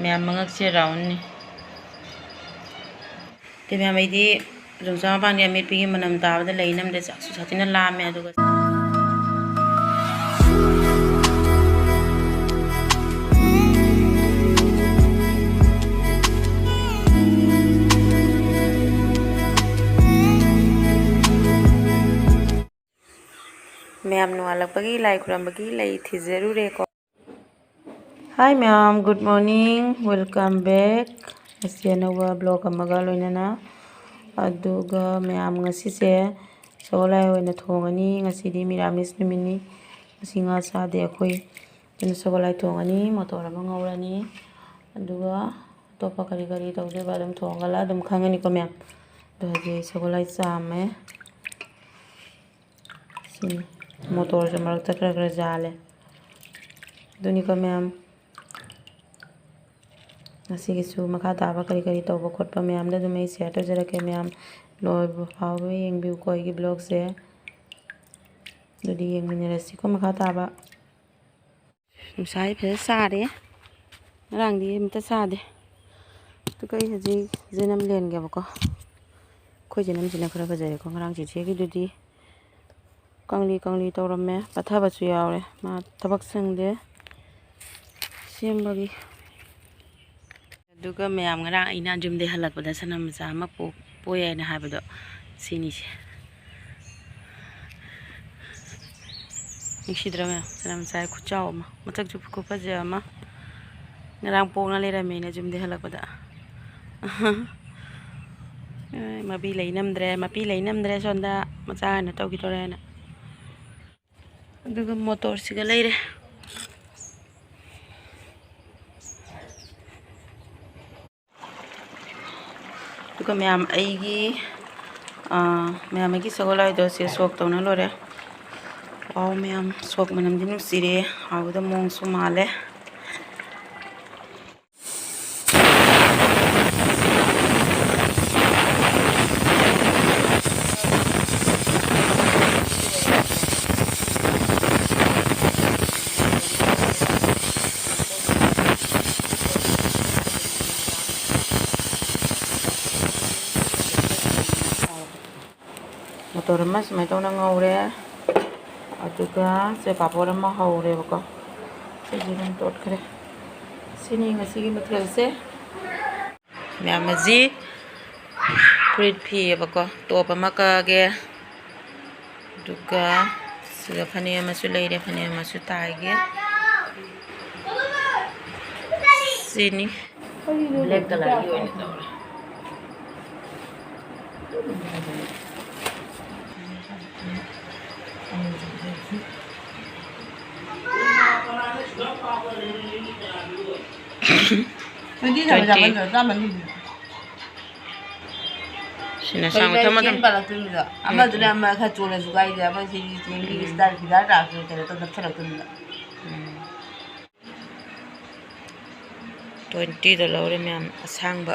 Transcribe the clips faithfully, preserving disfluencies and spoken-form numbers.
ꯃꯌꯥꯝ ꯃꯉꯛꯁꯦ ꯔꯥꯎꯟꯅꯤ꯫ ꯑꯗꯩ ꯃꯌꯥꯝ ꯑꯩꯗꯤ ꯌꯣꯡꯆꯥꯛ ꯃꯄꯥꯟꯒꯤ ꯑꯃꯦꯠꯄꯤꯒꯤ ꯃꯅꯝ ꯇꯥꯕꯗ ꯂꯩ ꯅꯝꯗꯦ, ꯆꯥꯛꯁꯨ ꯁꯥꯊꯤꯅ ꯂꯥꯝꯃꯦ꯫ ꯑꯗꯨꯒ ꯃꯌꯥꯝ ꯅꯣꯡꯉꯥꯜꯂꯛꯄꯒꯤ ꯂꯥꯏ ꯈꯨꯔꯝꯕꯒꯤ ꯂꯩ ꯊꯤꯖꯔꯨꯔꯦꯀꯣ꯫ Hi ꯃꯌꯥꯝ, good morning, welcome back꯫ ꯉꯁꯤ ꯑꯅꯧꯕ vlog ꯑꯃꯒ ꯂꯣꯏꯅꯅ꯫ ꯑꯗꯨꯒ ꯃꯌꯥꯝ, ꯉꯁꯤꯁꯦ ꯁꯒꯣꯜꯍꯋꯥꯏ ꯑꯣꯏꯅ ꯊꯣꯡꯉꯅꯤ꯫ ꯉꯁꯤꯗꯤ ꯃꯤꯔꯥꯃꯤꯁ ꯅꯨꯃꯤꯠꯅꯤ꯫ ꯉꯁꯤ ꯉꯥ ꯆꯥꯗꯦ ꯑꯩꯈꯣꯏ꯫ ꯑꯗꯨꯅ ꯁꯒꯣꯜꯍꯋꯥꯏ ꯊꯣꯡꯉꯅꯤ, ꯃꯣꯇꯣꯔ ꯑꯃ ꯉꯧꯔꯅꯤ꯫ ꯑꯗꯨꯒ ꯑꯇꯣꯞꯄ ꯀꯔꯤ ꯀꯔꯤ ꯇꯧꯗꯣꯏꯕ ꯑꯗꯨꯝ ꯊꯣꯡꯉꯒ ꯑꯗꯨꯝ ꯈꯪꯉꯅꯤꯀꯣ ꯃꯌꯥꯝ꯫ ꯑꯗꯣ ꯍꯧꯖꯤꯛ ꯑꯩ ꯁꯒꯣꯜꯍꯋꯥꯏ ꯆꯥꯝꯃꯦ꯫ ꯁꯤꯅꯤ꯫ ꯃꯣꯇꯣꯔꯁꯦ ꯃꯔꯛꯇ ꯈꯔ ꯈꯔ ꯖꯥꯜꯂꯦ꯫ ꯑꯗꯨꯅꯤꯀꯣ ꯃꯌꯥꯝ꯫ ꯉꯁꯤꯒꯤꯁꯨ ꯃꯈꯥ ꯇꯥꯕ ꯀꯔꯤ ꯀꯔꯤ ꯇꯧꯕ ꯈꯣꯠꯄ ꯃꯌꯥꯝꯗ ꯑꯗꯨꯝ ꯑꯩ share ꯇꯧꯖꯔꯛꯀꯦ ꯃꯌꯥꯝ꯫ ꯂꯣꯏꯕ ꯐꯥꯎꯕ ꯌꯦꯡꯕꯤꯌꯨꯀꯣ ꯑꯩꯒꯤ vlogꯁꯦ꯫ ꯑꯗꯨꯗꯤ ꯌꯦꯡꯃꯤꯟꯅꯔꯁꯤꯀꯣ ꯃꯈꯥ ꯇꯥꯕ꯫ ꯅꯨꯡꯁꯥꯁꯦ ꯐꯖꯅ ꯁꯥꯔꯦ꯫ ꯉꯔꯥꯡꯗꯤ ꯑꯝꯇ ꯁꯥꯗꯦ꯫ ꯑꯗꯨꯒ ꯑꯩ ꯍꯧꯖꯤꯛ ꯖꯦꯅꯝ ꯂꯦꯟꯒꯦꯕꯀꯣ꯫ ꯑꯩꯈꯣꯏ ꯖꯦꯅꯝꯁꯤꯅ ꯈꯔ ꯐꯖꯔꯦꯀꯣ꯫ ꯉꯔꯥꯡ ꯆꯤꯆꯦꯒꯤꯗꯨꯗꯤ ꯀꯪꯂꯤ ꯀꯪꯂꯤ ꯇꯧꯔꯝꯃꯦ꯫ ꯄꯠꯊꯕꯁꯨ ꯌꯥꯎꯔꯦ꯫ ꯃꯥ ꯊꯕꯛ ꯁꯪꯗꯦ ꯁꯦꯝꯕꯒꯤ꯫ ꯑꯗꯨꯒ ꯃꯌꯥꯝ, ꯉꯔꯥꯡ ꯑꯩꯅ ꯌꯨꯝꯗꯩ ꯍꯜꯂꯛꯄꯗ ꯁꯅꯥ ꯃꯆꯥ ꯑꯃ ꯄꯣꯛ-, ꯄꯣꯛꯑꯦ ꯍꯥꯏꯅ ꯍꯥꯏꯕꯗꯣ, ꯁꯤꯅꯤꯁꯦ꯫ ꯅꯨꯡꯁꯤꯗ꯭ꯔꯥ ꯃꯌꯥꯝ? ꯁꯅꯥ ꯃꯆꯥ ꯈꯨꯆꯥꯎ ꯑꯃ, ꯃꯁꯛꯁꯨ ꯈꯨꯐꯖ ꯑꯃ꯫ ꯉꯔꯥꯡ ꯄꯣꯛꯅ ꯂꯩꯔꯝꯃꯦꯅ ꯌꯨꯝꯗꯩ ꯍꯜꯂꯛꯄꯗ꯫ ꯑꯦ, ꯃꯄꯤ ꯂꯩ ꯅꯝꯗ꯭ꯔꯦ, ꯃꯄꯤ ꯂꯩ ꯅꯝꯗ꯭ꯔꯦ, ꯁꯣꯝꯗ ꯃꯆꯥ ꯀꯩꯅꯣ ꯇꯧꯈꯤꯗꯣꯔꯦꯅ꯫ ꯑꯗꯨꯒ ꯃꯣꯇꯣꯔꯁꯤꯒ ꯂꯩꯔꯦ꯫ ꯑꯗꯨꯒ ꯃꯌꯥꯝ ꯑꯩꯒꯤ, ꯑꯥ, ꯃꯌꯥꯝ ꯑꯩꯒꯤ ꯁꯒꯣꯜꯍꯋꯥꯏꯗꯣ ꯁꯤ ꯁꯣꯛ ꯇꯧꯅ ꯂꯣꯏꯔꯦ꯫ ꯋꯥꯎ ꯃꯌꯥꯝ, ꯁꯣꯛ ꯃꯅꯝꯗꯤ ꯅꯨꯡꯁꯤꯔꯦ, ꯍꯥꯎꯒꯗꯕ ꯃꯑꯣꯡꯁꯨ ꯃꯥꯜꯂꯦ꯫ ꯇꯧꯔꯝꯃ ꯁꯨꯃꯥꯏꯅ ꯇꯧꯅ ꯉꯧꯔꯦ꯫ ꯑꯗꯨꯒ ꯁꯦ ꯄꯥꯄꯣꯔ ꯑꯃ ꯍꯧꯔꯦꯕꯀꯣ꯫ ꯁꯤꯁꯦ ꯑꯗꯨꯝ ꯇꯣꯠꯈ꯭ꯔꯦ꯫ ꯁꯤꯅꯤ ꯉꯁꯤꯒꯤ ꯃꯊꯦꯜꯁꯦ꯫ ꯃꯌꯥꯝ ꯑꯁꯤ ꯐꯨꯔꯤꯠ ꯐꯤꯌꯦꯕꯀꯣ꯫ ꯇꯣꯞ ꯑꯃ ꯀꯛꯑꯒꯦ꯫ ꯑꯗꯨꯒ ꯁꯤꯗ ꯐꯅꯦꯛ ꯑꯃꯁꯨ ꯂꯩꯔꯦ, ꯐꯅꯦꯛ ꯑꯃꯁꯨ ꯇꯥꯏꯒꯦ꯫ ꯁꯤꯅꯤ꯫ ꯕ꯭ꯂꯦꯛ ꯀꯂꯔꯒꯤ ꯑꯣꯏꯅ ꯇꯧꯔꯦ꯫ ꯇ꯭ꯋꯦꯟꯇꯤ ꯊꯝꯃꯦ, ꯇ꯭ꯋꯦꯟꯇꯤ꯫ ꯆꯥꯃꯟꯗ꯭ꯔꯣ? ꯆꯥꯃꯟꯗ꯭ꯔꯣ? ꯁꯤꯅ ꯁꯥꯡꯕ꯫ ꯊꯝꯃꯣ, ꯊꯝꯃꯣ꯫ ꯄꯥꯜꯂꯛꯇꯣꯏꯅꯤꯗꯣ꯫ ꯎꯝ, ꯑꯃꯗꯨꯅ ꯎꯝ꯫ ꯑꯃ ꯈꯔ ꯆꯣꯜꯂꯁꯨ ꯀꯥꯏꯗꯦ, ꯑꯃ ꯁꯤꯒꯤ ꯆꯦꯡꯒꯤ ꯎꯝ꯫ ꯏꯁꯇꯥꯏꯜ ꯐꯤꯗꯥ ꯇꯥꯔꯛꯇꯣꯏꯅꯤ, ꯀꯩꯅꯣ ꯇꯧ ꯅꯞꯁꯜꯂꯛꯇꯣꯏꯅꯤꯗꯣ꯫ ꯎꯝ꯫ ꯇ꯭ꯋꯦꯟꯇꯤꯗ ꯂꯧꯔꯦ ꯃꯌꯥꯝ, ꯑꯁꯥꯡꯕ꯫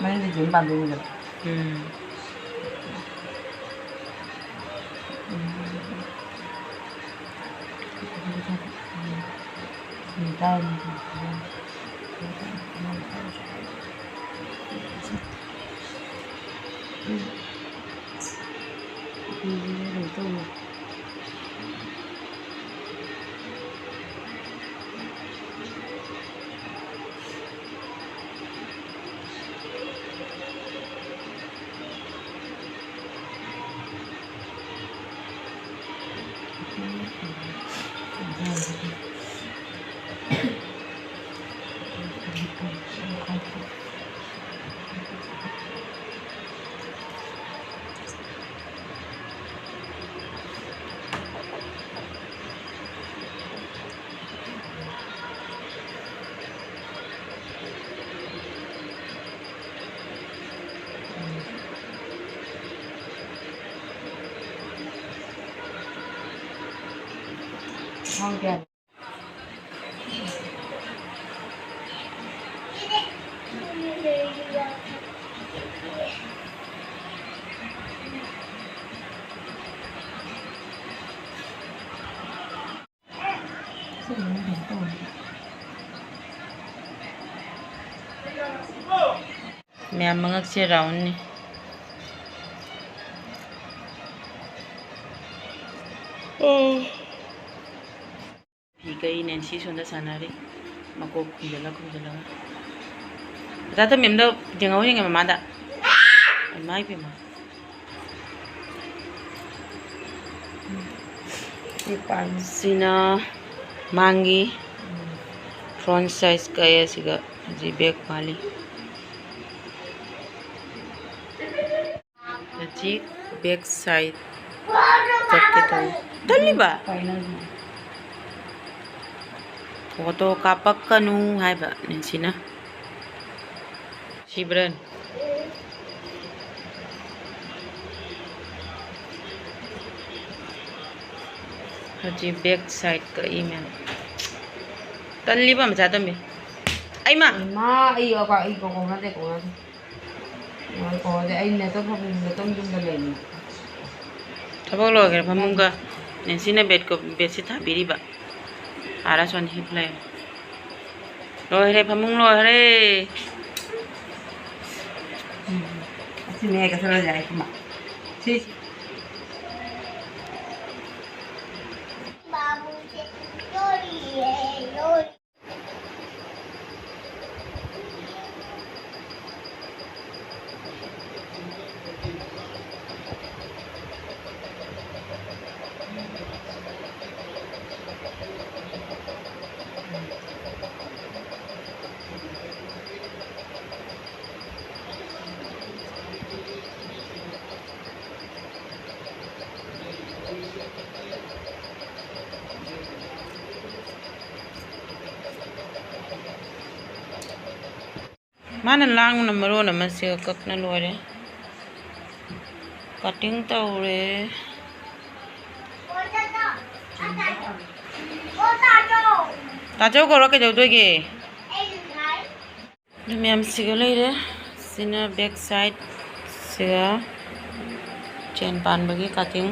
ꯃꯅꯤꯡꯗꯤ ꯑꯗꯨꯝ ꯄꯥꯟꯗꯣꯏꯅꯤꯗꯅ꯫ ꯎꯝ꯫ ꯃꯌꯥꯝ ꯃꯉꯛꯁꯦ ꯔꯥꯎꯟꯅꯤ꯫ ꯐꯤ ꯀꯛꯏ, ꯅꯦꯟꯁꯤ ꯁꯣꯝꯗ ꯁꯥꯟꯅꯔꯤ꯫ ꯃꯀꯣꯛ ꯈꯨꯝꯖꯤꯜꯂ ꯈꯨꯝꯖꯤꯜꯂꯒ꯫ ꯃꯆꯥ ꯇꯣꯝꯕꯤ ꯑꯝꯗ ꯌꯦꯡꯍꯧ ꯌꯦꯡꯉꯦ ꯃꯃꯥꯗ꯫ ꯏꯃꯥ ꯏꯄꯦꯝꯃ꯫ ꯁꯤꯅ ꯃꯥꯡꯒꯤ front size ꯀꯛꯑꯦ, ꯑꯁꯤꯒ ꯍꯧꯖꯤꯛ back ꯃꯥꯜꯂꯤ꯫ ꯍꯧꯖꯤꯛ back side ꯆꯠꯀꯦ ꯇꯧꯔꯤ꯫ ꯇꯜꯂꯤꯕ? Photo ꯀꯥꯞꯄꯛꯀꯅꯨ ꯍꯥꯏꯕ ꯅꯦꯟꯁꯤꯅ꯫ ꯁꯤꯕ꯭ꯔꯟ꯫ ꯍꯧꯖꯤꯛ back side ꯀꯛꯏ ꯃꯌꯥꯝ꯫ ꯇꯜꯂꯤꯕ ꯃꯆꯥ ꯇꯝꯕꯤ꯫ ꯑꯩꯃ! ꯏꯃꯥ, ꯑꯩ, ꯑꯩ ꯀꯣꯛ ꯀꯣꯛꯅꯗꯦ, ꯀꯣꯛꯅꯗꯦ꯫ ꯊꯕꯛ ꯂꯣꯏꯈ꯭ꯔꯦ, ꯐꯃꯨꯡꯒ ꯅꯦꯟꯁꯤꯅ bed ꯀꯣ-, bedsheet ꯊꯥꯕꯤꯔꯤꯕ꯫ ꯑꯥꯔ ꯁꯣꯟ ꯍꯤꯞ ꯂꯩꯔꯦ꯫ ꯂꯣꯏꯈ꯭ꯔꯦ, ꯐꯃꯨꯡ ꯂꯣꯏꯈ꯭ꯔꯦ꯫ ꯎꯝ꯫ ꯑꯁꯤꯅꯦ ꯀꯩꯊꯦꯜ ꯂꯩꯔꯦ ꯍꯥꯏ ꯀꯨꯝꯕ꯫ ꯁꯤ꯫ ꯃꯥꯅ ꯂꯥꯡꯕꯅ ꯃꯔꯣꯟ ꯑꯃ, ꯁꯤꯒ ꯀꯛꯅ ꯂꯣꯏꯔꯦ꯫ Cutting ꯇꯧꯔꯦ꯫ ꯇꯥꯆꯧ ꯀꯧꯔ ꯀꯩꯗꯧꯗꯣꯏꯒꯦ? ꯑꯗꯨ ꯃꯌꯥꯝ ꯁꯤꯒ ꯂꯩꯔꯦ꯫ ꯁꯤꯅ back side, ꯁꯤꯒ ꯆꯦꯟ ꯄꯥꯟꯕꯒꯤ cutting꯫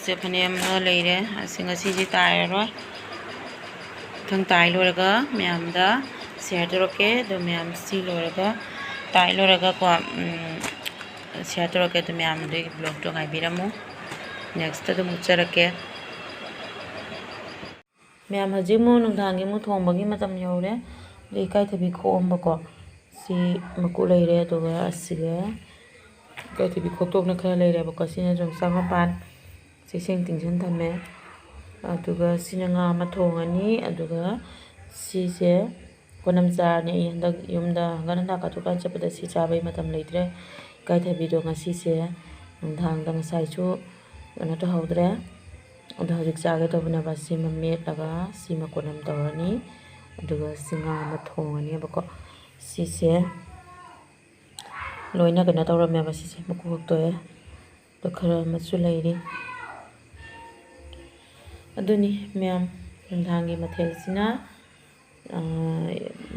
ꯁꯦ ꯐꯅꯌꯥꯝ ꯑꯃ ꯂꯩꯔꯦ꯫ ꯑꯁꯤ ꯉꯁꯤꯁꯤ ꯇꯥꯏꯔꯔꯣꯏ꯫ ꯃꯊꯪ ꯇꯥꯏ ꯂꯣꯏꯔꯒ ꯃꯌꯥꯝꯗ share ꯇꯧꯔꯛꯀꯦ꯫ ꯑꯗꯣ ꯃꯌꯥꯝ ꯁꯤ ꯂꯣꯏꯔꯒ, ꯇꯥꯏ ꯂꯣꯏꯔꯒꯀꯣ, ꯎꯝ, share ꯇꯧꯔꯛꯀꯦ꯫ ꯑꯗꯣ ꯃꯌꯥꯝ ꯑꯗꯨꯒꯤ vlogꯇꯣ ꯉꯥꯏꯕꯤꯔꯝꯃꯨ꯫ Nextꯇ ꯑꯗꯨꯝ ꯎꯠꯆꯔꯛꯀꯦ꯫ ꯃꯌꯥꯝ ꯍꯧꯖꯤꯛ ꯑꯃꯨꯛ ꯅꯨꯡꯗꯥꯡꯒꯤ ꯑꯃꯨꯛ ꯊꯣꯡꯕꯒꯤ ꯃꯇꯝ ꯌꯧꯔꯦ꯫ ꯑꯗꯩ ꯏꯀꯥꯏꯊꯕꯤ ꯈꯣꯛꯑꯝꯕꯀꯣ꯫ ꯁꯤ ꯃꯀꯨ ꯂꯩꯔꯦ, ꯑꯗꯨꯒ ꯑꯁꯤꯒ ꯏꯀꯥꯏꯊꯕꯤ ꯈꯣꯛꯇꯣꯛꯅ ꯈꯔ ꯂꯩꯔꯦꯕꯀꯣ꯫ ꯁꯤꯅ ꯌꯣꯡꯆꯥꯛ ꯃꯄꯥꯟ꯫ ꯁꯤ ꯏꯁꯤꯡ ꯇꯤꯡꯁꯤꯟ ꯊꯝꯃꯦ꯫ ꯑꯗꯨꯒ ꯁꯤꯅ ꯉꯥ ꯑꯃ ꯊꯣꯡꯉꯅꯤ꯫ ꯑꯗꯨꯒ ꯁꯤꯁꯦ ꯀꯣꯅꯝ ꯆꯥꯔꯅꯤ꯫ ꯑꯩ ꯍꯟꯗꯛ ꯌꯨꯝꯗ ꯍꯪꯒꯠ ꯍꯟꯗ ꯀꯥꯊꯣꯛꯀꯥꯟ ꯆꯠꯄꯗ ꯁꯤ ꯆꯥꯕꯩ ꯃꯇꯝ ꯂꯩꯇ꯭ꯔꯦ꯫ ꯏꯀꯥꯏꯊꯕꯤꯗꯣ ꯉꯁꯤꯁꯦ ꯅꯨꯡꯗꯥꯡꯗ ꯉꯁꯥꯏꯁꯨ ꯀꯩꯅꯣ ꯇꯧꯍꯧꯗ꯭ꯔꯦ꯫ ꯑꯗꯣ ꯍꯧꯖꯤꯛ ꯆꯥꯒꯦ ꯇꯧꯕꯅꯦꯕ꯫ ꯁꯤꯃ ꯃꯦꯠꯂꯒ ꯁꯤꯃ ꯀꯣꯅꯝ ꯇꯧꯔꯅꯤ꯫ ꯑꯗꯨꯒ ꯁꯤ ꯉꯥ ꯑꯃ ꯊꯣꯡꯉꯅꯦꯕꯀꯣ꯫ ꯁꯤꯁꯦ ꯂꯣꯏꯅ ꯀꯩꯅꯣ ꯇꯧꯔꯝꯃꯦꯕ꯫ ꯁꯤꯁꯦ ꯃꯀꯨ ꯈꯣꯛꯇꯣꯛꯑꯦ꯫ ꯑꯗꯣ ꯈꯔ ꯑꯃꯁꯨ ꯂꯩꯔꯤ꯫ ꯑꯗꯨꯅꯤ ꯃꯌꯥꯝ, ꯅꯨꯡꯗꯥꯡꯒꯤ ꯃꯊꯦꯜꯁꯤꯅ, ꯑꯥ,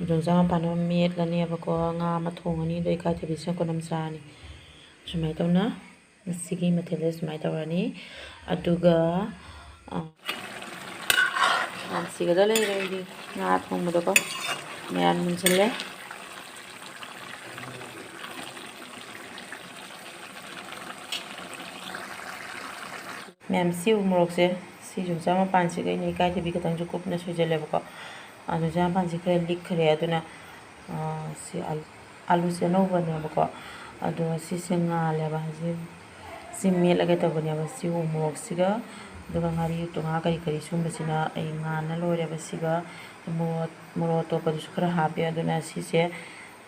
ꯌꯣꯡꯆꯥꯛ ꯃꯄꯥꯟ ꯑꯃ ꯃꯦꯠꯂꯅꯦꯕꯀꯣ, ꯉꯥ ꯑꯃ ꯊꯣꯡꯉꯅꯤ, ꯑꯗꯣ ꯏꯀꯥꯏꯊꯕꯤꯁꯤꯅ ꯀꯣꯟꯅ ꯑꯃ ꯆꯥꯔꯅꯤ꯫ ꯁꯨꯃꯥꯏꯅ ꯇꯧꯅ ꯉꯁꯤꯒꯤ ꯃꯊꯦꯜꯁꯦ ꯁꯨꯃꯥꯏꯅ ꯇꯧꯔꯅꯤ꯫ ꯑꯗꯨꯒ, ꯑꯥ, ꯌꯥꯝ ꯁꯤꯒꯗ ꯂꯩꯔꯦ ꯑꯩꯗꯤ ꯉꯥ ꯊꯣꯡꯕꯗꯀꯣ꯫ ꯃꯌꯥꯝ ꯃꯨꯟꯁꯤꯜꯂꯦ꯫ ꯃꯌꯥꯝ, ꯁꯤ ꯎ ꯃꯣꯔꯣꯛꯁꯦ, ꯁꯤ ꯌꯣꯡꯆꯥꯛ ꯃꯄꯥꯟꯁꯤꯒ ꯑꯩꯅ ꯏꯀꯥꯏꯊꯕꯤ ꯈꯤꯇꯪꯁꯨ ꯀꯨꯞꯅ ꯁꯣꯏꯖꯜꯂꯦꯕꯀꯣ꯫ ꯑꯗꯣ ꯌꯣꯡꯆꯥꯛ ꯃꯄꯥꯟꯁꯤ ꯈꯔ ꯂꯤꯛꯈ꯭ꯔꯦ, ꯑꯗꯨꯅ, ꯑꯥ, ꯁꯤ ꯑꯂꯨ, ꯑꯂꯨꯁꯦ ꯑꯅꯧꯕꯅꯦꯕꯀꯣ꯫ ꯑꯗꯣ ꯁꯤꯁꯦ ꯉꯥꯜꯂꯦꯕ ꯍꯧꯖꯤꯛ꯫ ꯁꯤ ꯃꯦꯠꯂꯒꯦ ꯇꯧꯕꯅꯦꯕ ꯁꯤ ꯎ ꯃꯣꯔꯣꯛꯁꯤꯒ꯫ ꯑꯗꯨꯒ ꯉꯥꯔꯤ, ꯇꯨꯉꯥ, ꯀꯔꯤ ꯀꯔꯤ ꯁꯨꯝꯕꯁꯤꯅ ꯑꯩ ꯉꯥꯟꯅ ꯂꯣꯏꯔꯦꯕ꯫ ꯁꯤꯒ ꯃꯣꯔꯣꯛ, ꯃꯣꯔꯣꯛ ꯑꯇꯣꯞꯄꯗꯨꯁꯨ ꯈꯔ ꯍꯥꯞꯄꯦ꯫ ꯑꯗꯨꯅ ꯁꯤꯁꯦ,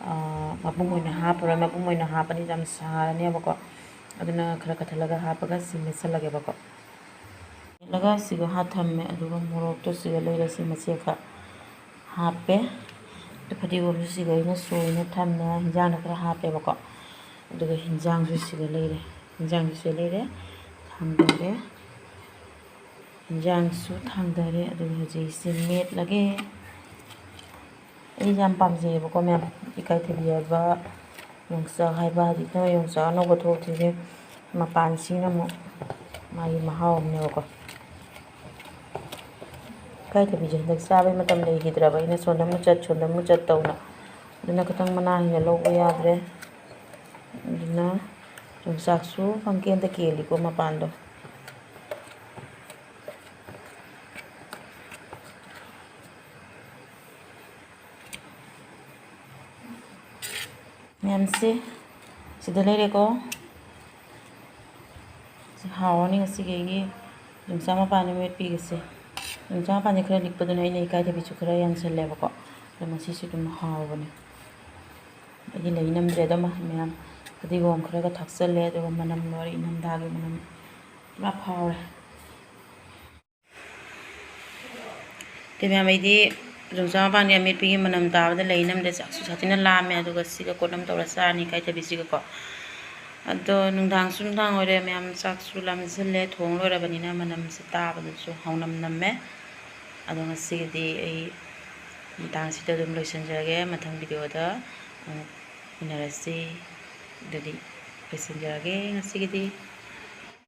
ꯑꯥ, ꯃꯄꯨꯝ ꯑꯣꯏꯅ ꯍꯥꯞꯄꯔꯣꯏ꯫ ꯃꯄꯨꯝ ꯑꯣꯏꯅ ꯍꯥꯞꯄꯗꯤ ꯌꯥꯝ ꯁꯥꯔꯅꯦꯕꯀꯣ꯫ ꯑꯗꯨꯅ ꯈꯔ ꯀꯛꯊꯠꯂꯒ ꯍꯥꯞꯄꯒ ꯁꯤ ꯃꯦꯠꯁꯜꯂꯒꯦꯕꯀꯣ꯫ ꯃꯦꯠꯂꯒ ꯁꯤꯒ ꯍꯥ ꯊꯝꯃꯦ꯫ ꯑꯗꯨꯒ ꯃꯣꯔꯣꯛꯇꯣ ꯁꯤꯒ ꯂꯩꯔꯦ, ꯁꯤ ꯃꯆꯦꯠ ꯈꯛ ꯍꯥꯞꯄꯦ꯫ ꯑꯗꯨ ꯐꯗꯤꯒꯣꯝꯁꯨ ꯁꯤꯒ ꯑꯩꯅ ꯁꯣꯏꯅ ꯊꯝꯃꯦ꯫ ꯍꯤꯟꯖꯥꯡꯗ ꯈꯔ ꯍꯥꯞꯄꯦꯕꯀꯣ꯫ ꯑꯗꯨꯒ ꯍꯤꯟꯖꯥꯡꯁꯨ ꯁꯤꯒ ꯂꯩꯔꯦ꯫ ꯍꯤꯟꯖꯥꯡꯁꯨ ꯁꯤꯒ ꯂꯩꯔꯦ꯫ ꯊꯥꯡꯗꯔꯦ꯫ ꯍꯤꯟꯖꯥꯡꯁꯨ ꯊꯥꯡꯗꯔꯦ꯫ ꯑꯗꯨꯒ ꯍꯧꯖꯤꯛ ꯁꯤ ꯃꯦꯠꯂꯒꯦ꯫ ꯑꯩ ꯌꯥꯝ ꯄꯥꯝꯖꯩꯌꯦꯕꯀꯣ ꯃꯌꯥꯝ, ꯏꯀꯥꯏꯊꯕꯤ ꯍꯥꯏꯕ, ꯌꯣꯡꯆꯥꯛ ꯍꯥꯏꯕ, ꯍꯧꯖꯤꯛꯇ ꯌꯣꯡꯆꯥꯛ ꯑꯅꯧꯕ ꯊꯣꯛꯂꯛꯇ꯭ꯔꯤꯁꯦ꯫ ꯃꯄꯥꯟꯁꯤꯅ ꯑꯃꯨꯛ ꯃꯥꯒꯤ ꯃꯍꯥꯎ ꯑꯃꯅꯦꯕꯀꯣ꯫ ꯏꯀꯥꯏꯊꯕꯤꯁꯦ ꯍꯟꯗꯛ ꯆꯥꯕꯩ ꯃꯇꯝ ꯂꯩꯈꯤꯗ꯭ꯔꯕ, ꯑꯩꯅ ꯁꯣꯟꯗ ꯑꯃꯨꯛ ꯆꯠ, ꯁꯣꯟꯗ ꯑꯃꯨꯛ ꯆꯠ ꯇꯧꯅ꯫ ꯑꯗꯨꯅ ꯈꯤꯇꯪ ꯃꯅꯥ ꯍꯦꯟꯅ ꯂꯧꯕ ꯌꯥꯗ꯭ꯔꯦ꯫ ꯑꯗꯨꯅ ꯌꯣꯡꯆꯥꯛꯁꯨ ꯄꯪꯀꯦꯟꯗ ꯀꯦꯜꯂꯤꯀꯣ ꯃꯄꯥꯟꯗꯣ꯫ ꯃꯌꯥꯝꯁꯦ ꯁꯤꯗ ꯂꯩꯔꯦꯀꯣ꯫ ꯁꯤ ꯍꯥꯎꯔꯅꯤ ꯉꯁꯤꯒꯤ ꯑꯩꯒꯤ ꯌꯣꯡꯆꯥꯛ ꯃꯄꯥꯟ ꯑꯃꯦꯠꯄꯤꯒꯁꯦ꯫ ꯌꯣꯡꯆꯥꯛ ꯃꯄꯥꯟꯁꯦ ꯈꯔ ꯂꯤꯛꯄꯗꯨꯅ ꯑꯩꯅ ꯏꯀꯥꯏꯊꯕꯤꯁꯨ ꯈꯔ ꯌꯥꯟꯁꯜꯂꯦꯕꯀꯣ꯫ ꯑꯗꯣ ꯃꯁꯤꯁꯨ ꯑꯗꯨꯝ ꯍꯥꯎꯕꯅꯦ꯫ ꯑꯩꯗꯤ ꯂꯩ ꯅꯝꯗ꯭ꯔꯦ ꯑꯗꯨꯃ ꯃꯌꯥꯝ꯫ ꯐꯗꯤꯒꯣꯝ ꯈꯔꯒ ꯊꯥꯛꯆꯜꯂꯦ, ꯑꯗꯨꯒ ꯃꯅꯝ ꯂꯣꯏꯔꯦ, ꯏꯅꯝꯊꯥꯒꯤ ꯃꯅꯝ ꯄꯨꯔꯥ ꯐꯥꯎꯔꯦ꯫ ꯑꯗꯨ ꯃꯌꯥꯝ, ꯑꯩꯗꯤ ꯌꯣꯡꯆꯥꯛ ꯃꯄꯥꯟꯒꯤ ꯑꯃꯦꯠꯄꯤꯒꯤ ꯃꯅꯝ ꯇꯥꯕꯗ ꯂꯩ ꯅꯝꯗ꯭ꯔꯦ꯫ ꯆꯥꯛꯁꯨ ꯁꯥꯊꯤꯅ ꯂꯥꯝꯃꯦ, ꯑꯗꯨꯒ ꯁꯤꯒ ꯀꯣꯠ ꯑꯃ ꯇꯧꯔ ꯆꯥꯔꯅꯤ ꯏꯀꯥꯏꯊꯕꯤꯁꯤꯒꯀꯣ꯫ ꯑꯗꯣ ꯅꯨꯡꯗꯥꯡꯁꯨ ꯅꯨꯡꯗꯥꯡ ꯑꯣꯏꯔꯦ ꯃꯌꯥꯝ, ꯆꯥꯛꯁꯨ ꯂꯥꯝꯁꯤꯜꯂꯦ, ꯊꯣꯡ ꯂꯣꯏꯔꯕꯅꯤꯅ ꯃꯅꯝꯁꯦ ꯇꯥꯕꯗꯁꯨ ꯍꯥꯎꯅꯝ ꯅꯝꯃꯦ꯫ ꯑꯗꯣ ꯉꯁꯤꯒꯤꯗꯤ ꯑꯩ ꯃꯇꯥꯡꯁꯤꯗ ꯑꯗꯨꯝ ꯂꯣꯏꯁꯤꯟꯖꯔꯒꯦ꯫ ꯃꯊꯪ ꯚꯤꯗꯤꯑꯣꯗ ꯑꯃꯨꯛ ꯎꯅꯔꯁꯤ꯫ ꯑꯗꯨꯗꯤ ꯂꯣꯏꯁꯤꯟꯖꯔꯒꯦ ꯉꯁꯤꯒꯤꯗꯤ꯫